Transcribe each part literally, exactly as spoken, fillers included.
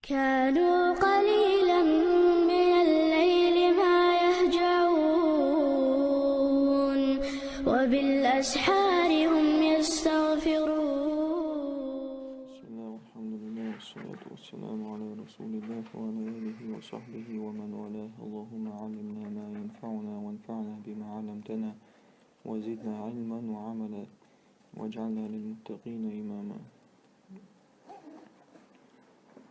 كانوا قليلا من الليل ما يهجعون، وبالأسحار هم يستغفرون. بسم الله والحمد لله والصلاة والسلام على رسول الله وعلى آله وصحبه ومن والاه. اللهم علمنا ما ينفعنا وانفعنا بما علمتنا وزدنا علما وعملا واجعلنا للمتقين إماما.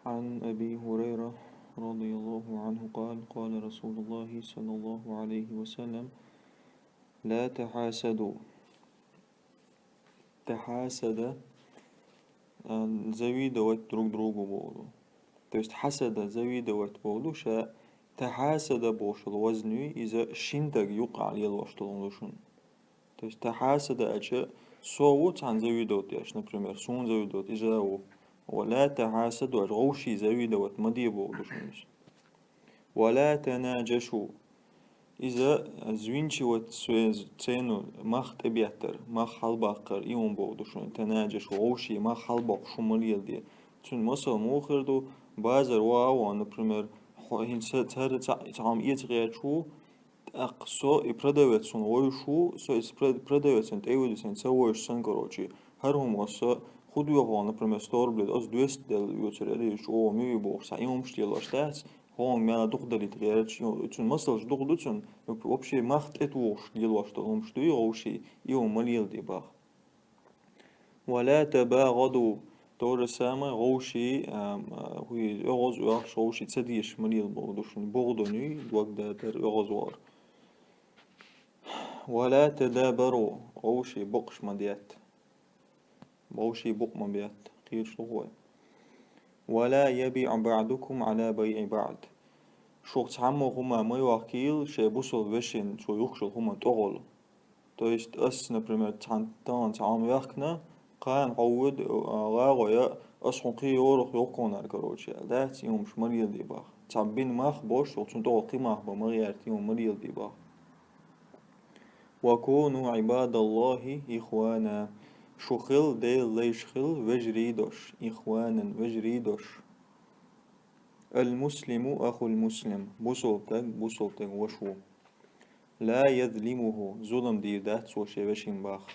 عن أبي هريرة رضي الله عنه قال: قال رسول الله صلى الله عليه وسلم: لا تحاسدوا. تحاسد, а, завидовать друг другу боху. То есть хьасада, завидовать боху, ша тахьасада бохуш йолу вазни, иза шин стаг юкъахь лелош долу ду шуна. То есть тахьасада аьлча, со ву цхьаьна завидовать деш, например, суна завидовать, иза а ву. Ва ла тахьасаду аьлча, вовшийн завидовать ма де боху ду шуна иза. Ва ла танаджашу. Иза звинчивать свои цену, мах тӀебеттар, мах хьалабаккхар, и хӀума боху ду шуна. Танаджашу, вовшийн мах хьалабоккхуш хӀума ма леладе. Цуьнан масал муха хир ду, базар ваха а ван, например, хьо-, хӀинца цара цхьаъ-, цхьа хӀума эца гӀерташ ву, тӀаккха со и продавец хӀуна вевзаш ву, со иза про-, продавецан тӀе а вуьду, сайн ца вевзаш санна, короче, хӀара хӀума аса хӀу доьху ван, например, сто рублей, аса двести делла оьцур, аьлла, иза чӀогӀа ма вий бохуш, цхьа и хӀумаш лелош дац, хӀума мел дукха далийта гӀерташ, и хӀу-, цуьнан масалш дукха ду цуьнан, вообще мах тӀетухуш лелош долу хӀумаш ду и вовшийн, и хӀума ма леладе боху. Ва ла табагӀаду, то же самое, вовшийн, а, а, хӀу-, оьгӀаз оьхуш, вовшийн ца дезаш ма лела боху ду шуна, богӀдонуй, дог датар, оьгӀаз вар. Ва ла тадабару, вовшийн букъаш ма детта. Вовшийн букъ ма бетта, кхеташ ду вай. Ва ла ябиӀ баӀдукум Ӏала байӀи баӀд. Шух цхьаммо хӀума ма йохкийла шайн бусалба вешин цо юхкуш йолу хӀуманна тӀехула. То есть ас, например, цхьана тахана цхьа хӀума йохкина, кхана хьо вуьду, а, гӀагӀо я, ас хьуна кхин йорах йохкунара, короче, аьлла, дац, и хӀумаш ма леладе боху. Цхьа бина мах беш, цунна тӀехула кхин мах бан ма гӀерта, и хӀума ма леладе боху. Ва куну Ӏибадаллахи ихвана. Шу хила, Делан лайш хила, вежарий дош, ихванан, вежарий дош. Ал-муслиму ахул-муслим. Бусалба стаг бусалба стеган ваша ву. Ла язлимуху, зулам дийр дац цо шен вешин боху.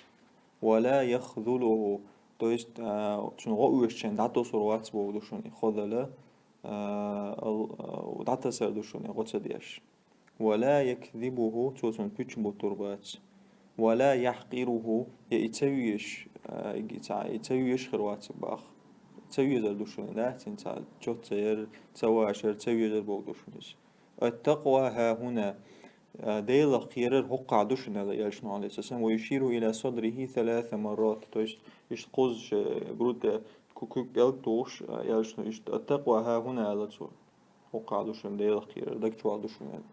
Ва ла яхзулуху, то есть, а, цунна гӀо оьшучунна дӀатосур вац боху ду шуна, хазала, а, ал-, а, дӀатасар ду шуна, гӀо ца деш. Ва ла якзибуху, цо цунна пуьча буттур бац. Ва ла яхькъируху, я и ца везаш, а, и ца, и ца везаш хир вац боху. Ца везар ду шуна, да, цуьнца чот ца яр, ца вашар, ца везар боху ду шуна иза. Ат-такъва хьахӀуна, а, Делах кхерар хӀокхахь ду шуна, аьлла элчано, Ӏалайхиссалам, ва юширу иля садрихи саласа маррат. То есть, иштта кхузза шен грудь тӀе ку-, куьг пӀелг тухуш, а, элчано иштта ат-такъва хьахӀуна аьлла цо. ХӀокхахь ду шуна Делах кхерар, даг чохь ду шуна аьлла.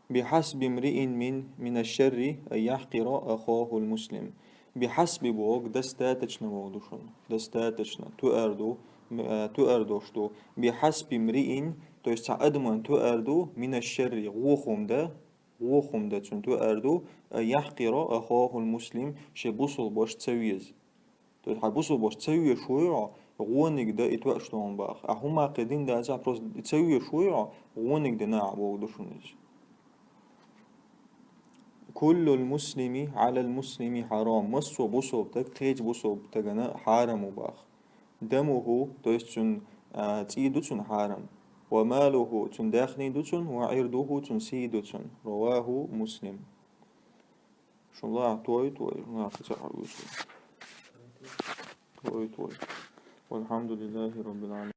Бихьасби мриин мин, мина шарри ан яхькъира ахахул муслим. Бихьасби боху, достаточно боху ду шуна. Достаточно. Туар ду, м-, а, туар дош ду. Бихьасби мриин, то есть цхьа адаман туар ду, мина шарри, гӀо хӀума дан, гӀо хӀума дан цунна туар ду, ан яхькъира ахахул муслим, шен бусалба ваша ца веза. То есть хьан бусалба ваша ца везаш вуй хьо, гӀониг дан и тоьаш ду хьуна боху. Ахьа хӀумма кхин дина дацахь, просто и ца везаш вуй хьо, гӀониг дина ахьа боху ду шуна иза. Куллул муслими Ӏалал муслими хьарам. Массо а бусалба стаг кхечу бусалба стагана хьарам ву боху. Дамуху, то есть цуьнан, а, цӀий ду цуьнан хьарам. Ва малуху, цуьнан даьхний ду цуьнан, ва Ӏирдуху, цуьнан сий ду цуьнан. Раваху Муслим. Шун лахьа той, той, лахьа ца хьа вуьйцу. Той, той. Валхьамдулиллахи Раббил Ӏаламин.